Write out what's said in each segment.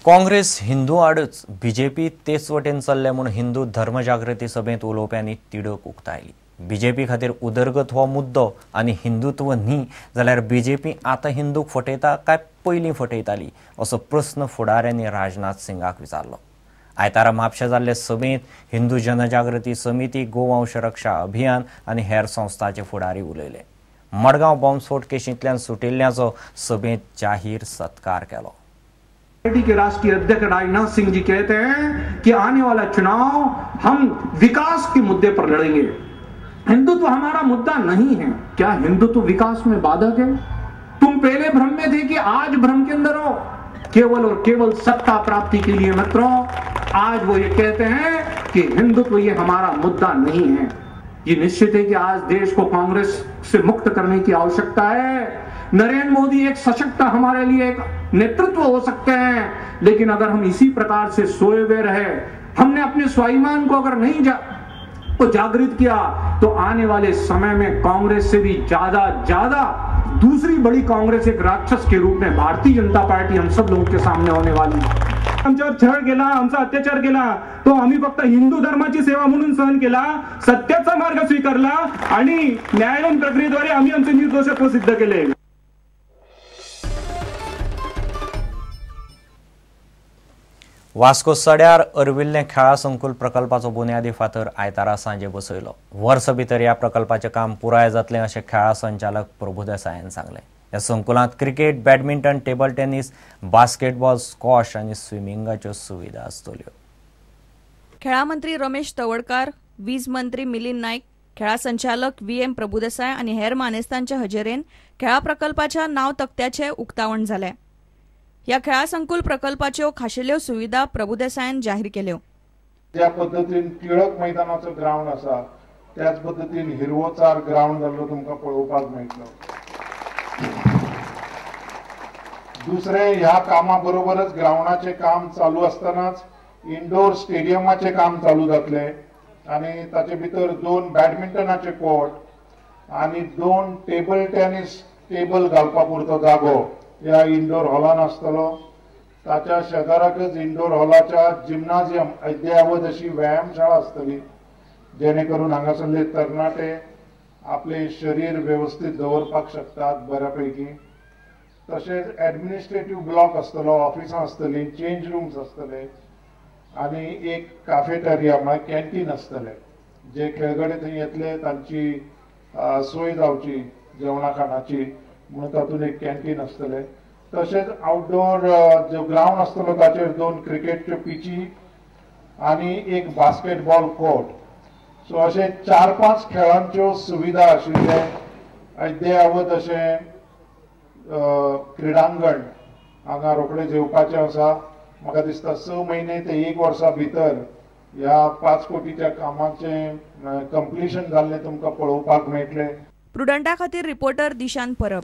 Congress Hindu आडच BJP तेच वटेन चल्ले म्हूण हिंदू धर्मजागृती सभेंत उलोवप्यांनी तिडक उक्तायली। बीजेपी खातीर उदरगत हो मुद्दो आनी हिंदुत्व न्ही जाल्यार बीजेपी आतां हिंदूक फटयता काय पयलीं फटयताली असो प्रस्न फुडाऱ्यांनी राजनाथ सिंगाक विचारलो। आयतारा म्हापशा जाल्ले सभेंत हिंदू जनजागृती समिती, गोवंश रक्षा अभियान आनी हेर संस्थाचे फुडारी उलयले। मडगांव बॉम्बस्फोट केशींतल्यान सुटिल्ल्याचो सभेंत जाहीर सत्कार केलो। पार्टी के राष्ट्रीय अध्यक्ष राजनाथ सिंह जी कहते हैं कि आने वाला चुनाव हम विकास के मुद्दे पर लड़ेंगे, हिंदुत्व हमारा मुद्दा नहीं है। क्या हिंदुत्व विकास में बाधक है? तुम पहले भ्रम में थे कि आज भ्रम के अंदर हो, केवल और केवल सत्ता प्राप्ति के लिए। मित्रों, आज वो ये कहते हैं कि हिंदुत्व ये हमारा मुद्दा नहीं है। ये निश्चित है कि आज देश को कांग्रेस से मुक्त करने की आवश्यकता है। नरेंद्र मोदी एक सशक्त हमारे लिए एक नेतृत्व हो सकते हैं, लेकिन अगर हम इसी प्रकार से सोए हुए रहे, हमने अपने स्वाभिमान को अगर नहीं जागृत किया, तो आने वाले समय में कांग्रेस से भी ज्यादा ज्यादा दूसरी बड़ी कांग्रेस एक राक्षस के रूप में भारतीय जनता पार्टी हम सब लोगों के सामने होने वाली है। आमच्यावर छळ केला, आमचा अत्याचार केला, तो आम्ही फक्त हिंदू धर्माची सेवा म्हणून सहन केला, सत्याचा मार्ग स्वीकारला आणि न्यायालयीन प्रक्रियेद्वारे आम्ही आमचे निर्दोषत्व सिद्ध केले। वास्को सड्यार अर्विल्ले खेळा संकुल प्रकल्पाचो बुन्यादी फातर आयतारा सांजे बसयलो। वर्स भितर ह्या प्रकल्पाचें काम पुराय जातलें अशें खेळा संचालक प्रभुदेसायान सांगलें। ह्या संकुलांत cricket, badminton, table tennis, basketball, squash आनी स्विमिंगाच्यो सुविधा आसतल्यो। खेळा मंत्री रमेश तवडकार, वीज मंत्री मिलिंद नायक, खेळा संचालक व्ही एम प्रभुदेसाय आनी हेर मानेस्तांच्या हजेरेन खेळा प्रकल्पाच्या नांव तक्त्याचें उक्तावण जालें। ह्या खेळा संकुल प्रकल्पाच्यो खाशेल्यो सुविधा प्रभुदेसायान जाहीर केल्यो। ज्या पद्दतीन टिळक मैदानाचो ग्रावंड आसा त्याच पद्दतीन हिरवोचार ग्रावंड जाल्लो तुमकां पळोवपाक मेळटलो। दुसरें, ह्या कामा बरोबरच ग्रावंडाचें काम चालू आसतनाच इंडोर स्टेडियमाचें काम चालू जातलें आनी ताचे भितर 2 बॅडमिंटनाचे कोर्ट आनी 2 टेबल टेनिस टेबल घालपा पुरतो जागो ह्या इंडोर हॉलान आसतलो। ताच्या शेजाराकच इंडोर हॉलाच्या जिम्नाजियम अद्यावत अशी व्यायामशाळा आसतली, जेणे करून हांगासरले तरणाटे आपले शरीर व्यवस्थित दवरपाक शकतात बऱ्यापैकी। तशेंच एडमिनिस्ट्रेटीव ब्लॉक आसतलो, ऑफिसां आसतलीं, चेंज रूम्स आसतले आनी एक काफेटेरिया म्हळ्यार कॅन्टीन आसतलें, जे खेळगडे थंय येतले तांची सोय जावची जेवणा खाणाची म्हणून तातूंत एक कॅन्टीन आसतलें। तशेंच आउटडोर जो ग्रावंड आसतलो ताचेर 2 क्रिकेटच्यो पिची आनी एक बास्केटबॉल कोर्ट, सो अशें 4-5 खेळांच्यो सुविधा आशिल्लें अद्यावत अशें क्रिडांगण हांगा रोखडेंच येवपाचें आसा। म्हाका दिसता 6 म्हयने ते 1 वर्सा भितर ह्या 5 कोटीच्या कामाचें कंप्लिशन जाल्लें तुमकां पळोवपाक मेळटलें। प्रुडंटा खातीर रिपोर्टर दिशान परब।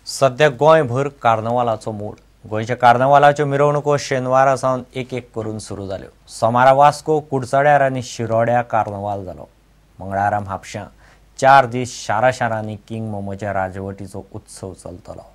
सध्या गोंयभर कार्नवालाचो मूड। गोंयच्या कार्नवालाच्यो मिरवणुको शेनवारा सावन एक एक करून सुरू जाल्यो। सोमारा वास्को, कुडचड्यार आनी शिरोड्या कार्नवाल जालो। मंगळारा म्हापश्यां 4 दीस शारा शारांनी किंग मोमोच्या राजवटीचो उत्सव चलतलो।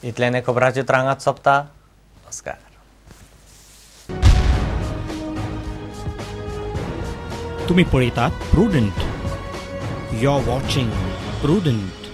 इतल्याने खबराचित्र हांगाच सोंपता। नमस्कार। तुम्ही पळयतात prudent. You are watching Prudent.